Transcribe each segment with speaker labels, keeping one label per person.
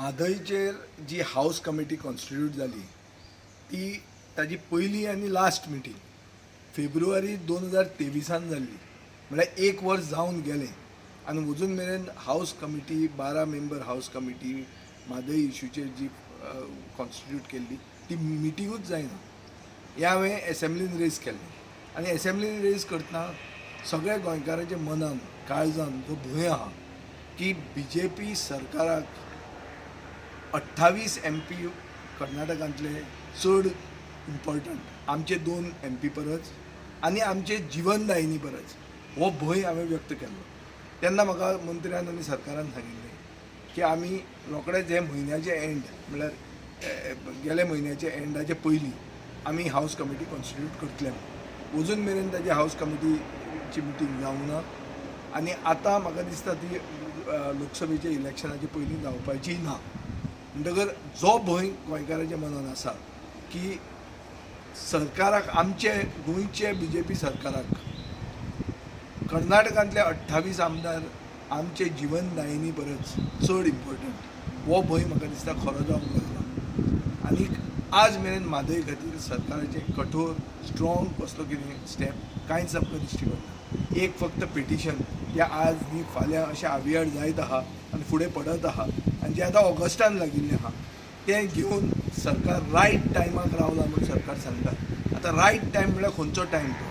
Speaker 1: म्हादयचेर जी हावस committee constitute जाली ती ताजी पयली आनी लास्ट मिटींग फेब्रुवारी 2023 जाल्ली. म्हळ्यार एक वर्स जावन गेलें आनी अजून मेरेन हावस कमिटी, 12 मेंबर हावस कमिटी म्हादय इशूचेर जी कॉन्स्टिट्यूट केल्ली ती मिटिंगूच जायना. हें हांवें एसेंब्लीन रेज केल्लें आनी एसेंब्लीन रेज करतना सगळ्या गोंयकारांच्या मनान, काळजान जो भंय आहा की बीजेपी सरकाराक 28 एमपी कर्नाटकांतले चड इम्पॉर्टंट आमचे 2 एमपी परस आनी आमचे जिवनदायिनी परस, हो भंय हांवें व्यक्त केल्लो. तेन्ना म्हाका मंत्र्यान आनी सरकारान सांगिल्लें की आमी रोखडेच हे म्हयन्याचे एंड, म्हळ्यार गेल्या म्हयन्याचे एंडाचे पयलीं आमी हावस कमिटी कॉन्स्टिट्यूट करतले म्हूण. अजून मेरेन ताजी हावस कमिटीची मिटींग जावंक ना आनी आतां म्हाका दिसता ती लोकसभेच्या इलेक्शनाचे पयलीं जावपाची ना. म्हणटकर जो भंय गोंयकाराच्या मनान आसा की सरकाराक, आमचे गोंयचे बीजेपी सरकाराक कर्नाटकांतले 28 आमदार आमचे जिवनदायिनी परस चड इम्पॉर्टंट, हो भंय म्हाका दिसता खरो जावंक लागला. आनी आज मेरेन म्हादय खातीर सरकाराचें कठोर, स्ट्रॉंग कसलो कितें स्टेप कांयच आमकां दिश्टी पडना. एक फक्त पिटिशन जें आज न्ही फाल्यां अशें आवियार जायत आहा आनी फुडें पडत आहा आनी जें आतां ऑगस्टान लागिल्लें आहा तें घेवन सरकार रायट टायमाक रावला म्हूण सरकार सांगता. आतां रायट टायम म्हळ्यार खंयचो टायम तो?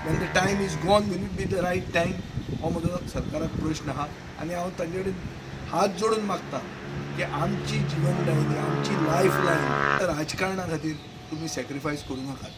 Speaker 1: When the time is gone, will it be the right time? हो म्हजो सरकाराक प्रश्न आहा आनी हांव तांचे कडेन हात जोडून मागता की आमची जिवनदायिनी, आमची लायफ लायन राजकारणा खातीर तुमी सॅक्रिफायस करूं नाकात.